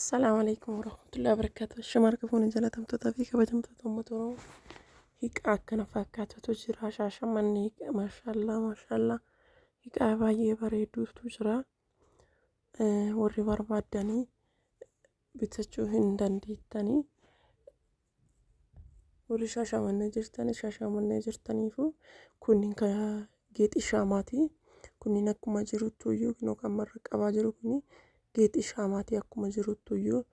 Assalaamu alaikum warahmatullahi wabarakatuh. Shamarra fuuna jaalatamtootaa fi kabajamtoota uummata Oromoo. Hiikaa akkana fakkaatutu jira. Shaashamannee hiikaa maashaallaa maashaallaa hiikaa baay'ee bareeduutu jira. Warri barbaaddanii bitachuu hin dandeettanii. Warri shaashamannee jirtan shaashamannee jirtaniifu kunniin kan geexii shaamaati. Kunniin akkuma jiruttu iyyuu kinoo kan marra qabaa jiru kuni geexii shaamaati akkuma jiruttu iyyuu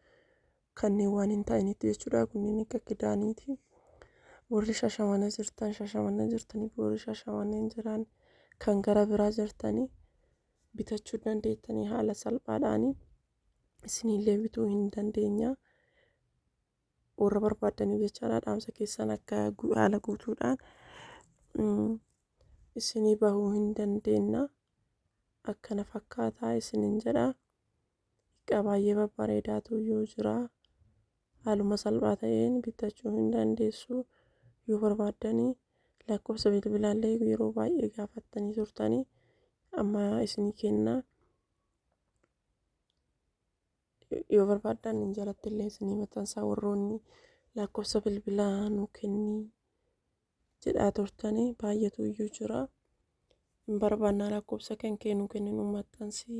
kanneen waan hin ta'initti jechuudha. Kunniin akka kidaaniiti. Warri shaashamannee jirtan shaashamannee jirtaniif warri shaashamannee hin jiran kan gara biraa jirtanii bitachuu dandeettanii haala salphaadhaani isinillee bituu hin dandeenya. Warra barbaaddaniif jechaadha. Dhaamsa keessan akka haala guutuudhaan isinii bahuu hin dandeenya. Akkana fakkaataa isinin jedha. Hiikaa baay'ee babbareedaatu iyyuu jira. Haaluma salphaa ta'een bitachuu hin dandeessu. Yoo barbaaddanii lakkoofsa bilbilaallee yeroo baay'ee gaafattanii turtanii amma isinii kenna. Yoo barbaaddan jalatti illee isinii maxxansaa warroonni lakkoofsa bilbilaa nuu kenni jedhaa turtanii baay'eetu iyyuu jira. Hin barbaannaa lakkoofsa kan kee nuu kenni nuu maxxansi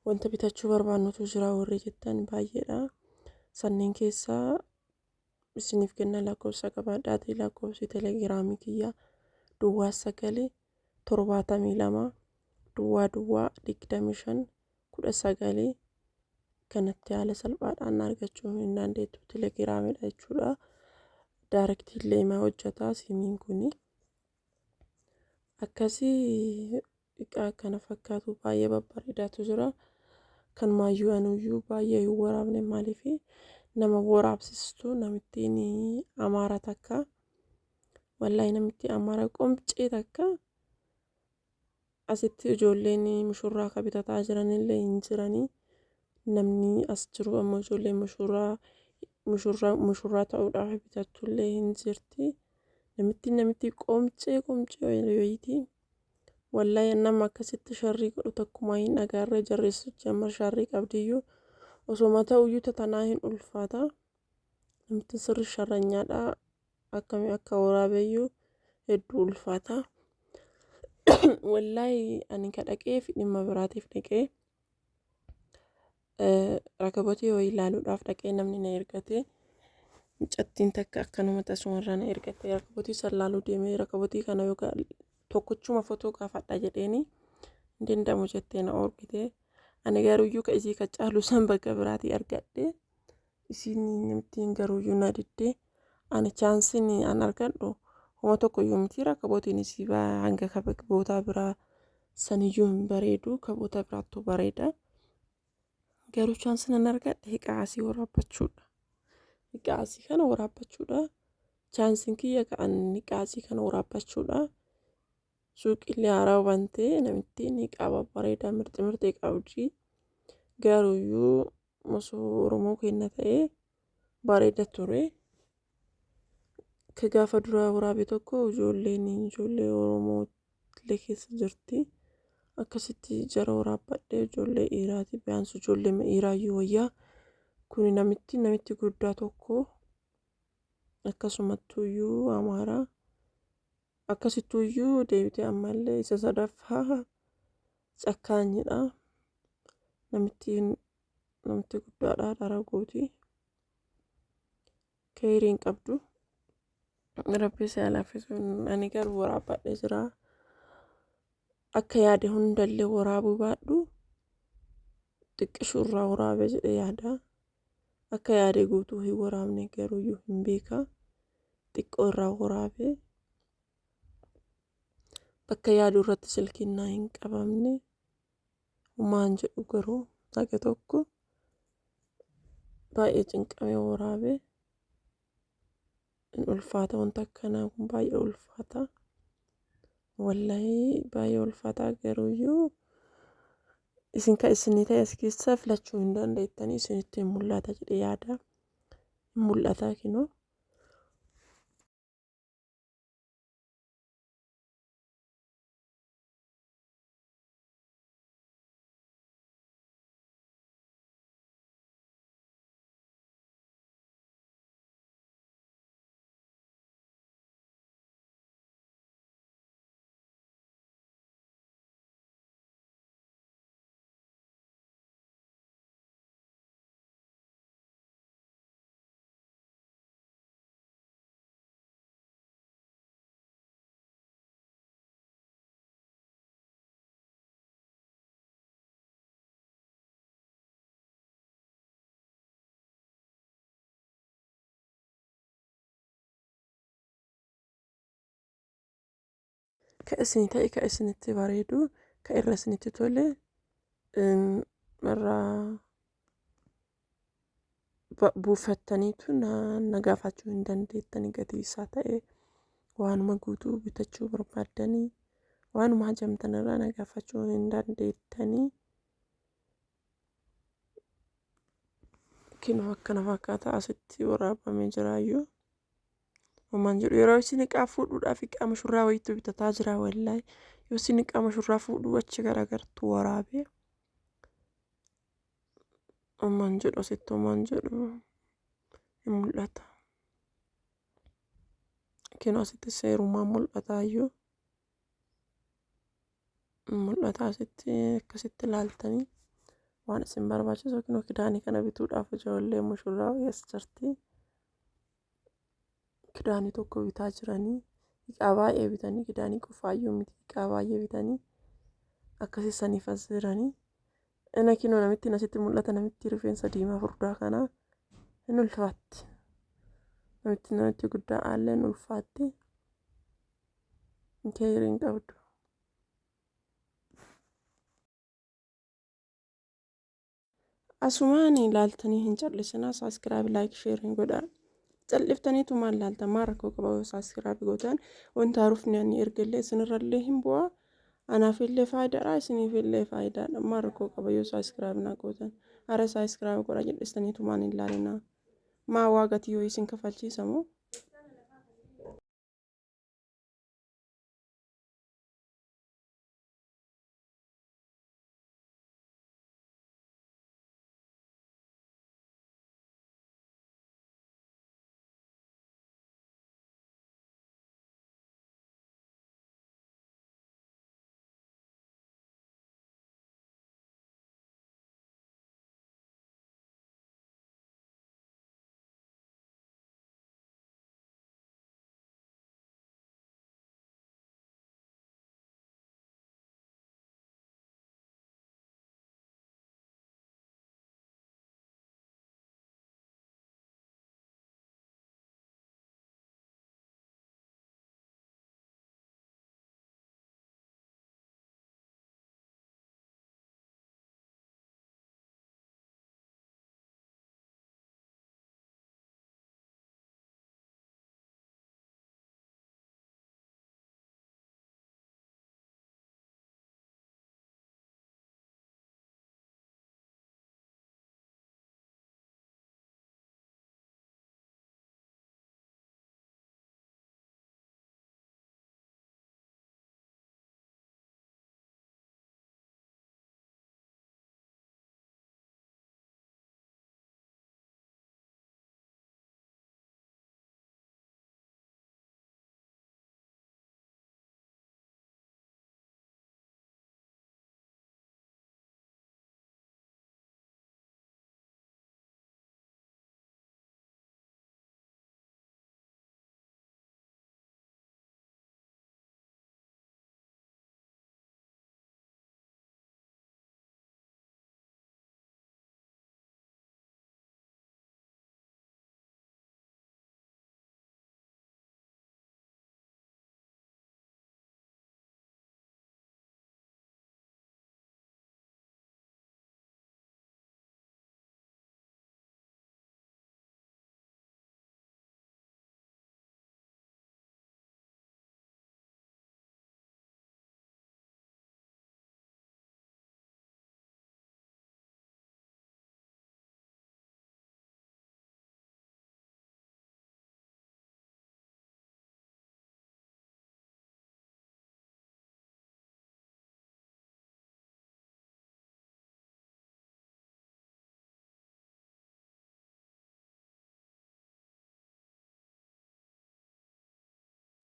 wanta bitachuu barbaannutu jira warri jettan baay'eedha. Sanneen keessaa isiniif kenna lakkoofsa qabaadhaatii lakkoofsi telegiraamii kiyya duwwaa 9 72 duwwaa duwwaa 25 19 kanatti haala salphaadhaan argachuu hin dandeettu telegiraamidha jechuudha. Daarektii illee ima hojjeta siimiin kuni. Akkasii hiikaa kana fakkaatu baay'ee babbareedaatu jira. Kan maayyuu anuyyuu baay'ee hin waraabne maaliif nama waraabsistu namittiin Amaara takka. Wallaahi namitti Amaara qomcee takka asitti ijoolleen mushurraa ka bitataa jiranillee hin jiranii. Namni as jiru ammoo ijoolleen mushurraa mushurraa mushurraa ta'uudhaaf bitattullee hin jirti. Namittiin namitti qomcee qomcee wayiiti. Wallaahi nama akkasitti sharrii godhu takkumaa hin agarre jarreessichi amma sharrii qabdiyyuu osoma ta'uyyuu tatanaa hin ulfaata. Namittiin sirri sharranyaadha. Akkamii akka waraabeyyuu hedduu ulfaata. Wallaahi ani ka dhaqeef dhimma biraatiif dhaqee rakabotii wayii ilaaluudhaaf dhaqee namni na ergate. Mucattiin takka akkanuma tasumarraa na ergate rakabotii san laaluu deemee rakabotii kana yookaan tokkochuma fotoo gaafadha jedheeni hin danda'amu jettee na orgite. Ani garuuyyuu ka isii ka caalu san bakka biraatii argadhe. Isiin namittiin garuuyyuu na didde. Ani chaansiin an argadhu homa tokkoyyuu miti rakabotiin isii hanga ka bootaa biraa saniyyuu hin bareedu ka boota biraattuu bareeda. Garuu chaansiin an argadhe hiikaa asii waraabbachuudha. Hiikaa asii kana waraabbachuudha. Chaansiin kiyya ka an hiikaa asii kana waraabbachuudha. Suuqiillee haaraa bantee namittiin hiikaa babbareedaa mirxi mirxii qabdi. Garuuyyuu osoo Oromoo kenna ta'ee bareeda ture. Ka gaafa duraa waraabe tokko ijoolleen ijoollee Oromoo illee keessa jirti. Akkasitti jara waraabbadhee ijoollee dhiiraati. Biyyaansu ijoollee dhiiraayyuu wayyaa. Kuni namitti namitti guddaa tokko akkasumattuyyuu Amaaraa. Akkasittuyyuu deebitee ammallee isa sadaffaa cakkaanyidha. Namittiin namitti guddaadha dhara gooti. Keeyrii hin qabdu. Rabbi si haa laaffisu. Ani garuu waraabbadhee jira. Akka yaade hundallee waraabuu baadhu xiqqishuu irraa waraabe jedhee yaada. Akka yaade guutuu hin waraabne garuuyyuu hin beeka. Xiqqoo irraa waraabe. Bakka yaadu irratti silkiin naa hin qabamne. Homaan jedhu garuu haga tokko baay'ee cinqamee waraabe. Hin ulfaata wanta akkanaa kun baay'ee ulfaata. Wallaahi baay'ee ulfaata garuuyyuu isin kan isinii ta'e as keessaa filachuu hin dandeettanii isinitti hin mul'ata jedhee yaada. Hin mul'ata kinoo. Ka isinii ta'e, ka isinitti bareedu, ka irra isinitti tole irraa buufattaniitu na gaafachuu hin dandeettanii. Gatii isaa ta'e, waanuma guutuu bitachuu barbaaddanii, waanuma hajamtan irraa na gaafachuu hin dandeettanii. Kinoo akkana fakkaata, asitti waraabamee jiraayyuu. Homaan jedhu, yeroo isin iqaa fuudhuudhaaf iqaa mushurraa wayiitu bitataa jira wallaahi. Yoo isin iqaa mushurraa fuudhuu achi garagartu waraabee. Homaan jedhu, asitti homaan jedhu hin mul'ata. Kinoo asitti seerumaan mul'ataayyuu. Mul'ata asitti, akkasitti ilaaltanii waan isin barbaachisu. Kinoo kidaanii kana bituudhaaf ijoollee mushurraa as jirti. Kidaanii tokko bitaa jiranii, iqaa baay'ee bitanii, kidaanii qofaayyuu miti, iqaa baay'ee bitanii akkasii saniif as jiranii. Ina kinoo namittiin asitti mul'ata, namitti rifeensa diimaa furdaa kana hin ulfaatti. Namitti guddaa aallee hin ulfaatti. Keeyrii hin qabdu. Asumaan ilaaltanii hin callisinaa, subscribe, like, share hin godhaa. Calliftaniitu maal laaltan? Maal rakkoo qaba yoo subscribe gootan? Wanta haarofni ani ergallee isinirrallee hin bu'aa. Anaafillee faayidaadha, isiniifillee faayidaadha. Maal rakkoo qaba yoo subscribe naa gootan? Hara subscribe godhaa, jal'istaniitu maan hin laalinaa? Maa waa gatii yoo isin kafalchiisamoo?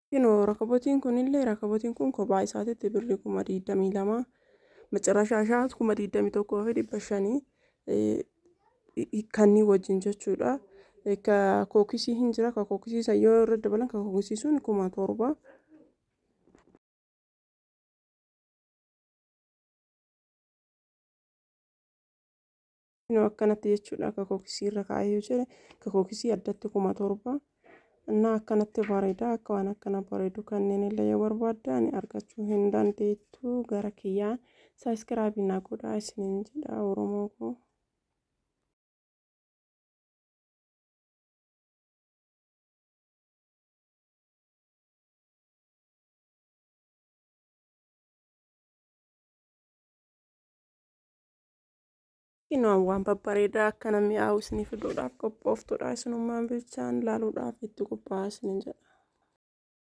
Kinoo rakabotiin kunillee, rakabotiin kun kophaa isaatitti birrii 22,000, macarrashaa isaa 21,500 kanneen wajjin jechuudha. Ka kookisii hin jira, ka kookisii san yoo irra dabalan, ka kookisii sun 7,000. Kinoo akkanatti jechuudha, ka kookisii irra kaa'ee yoo jedhe, ka kookisii addatti 7,000. Innaa akkanatti bareeda. Akka waan akkana bareedu kanneen illee yoo barbaaddan argachuu hin dandeettu gara kiyyaan. Sabiskiraabii naa godhaa isiniin jedha Oromoo koo. Kinoo waan babbareedaa akkana mi'aawu isinii fiduudhaaf qophooftuudha. Isinummaan bichaan laaluudhaaf itti qophaa'aa isiniin jedha.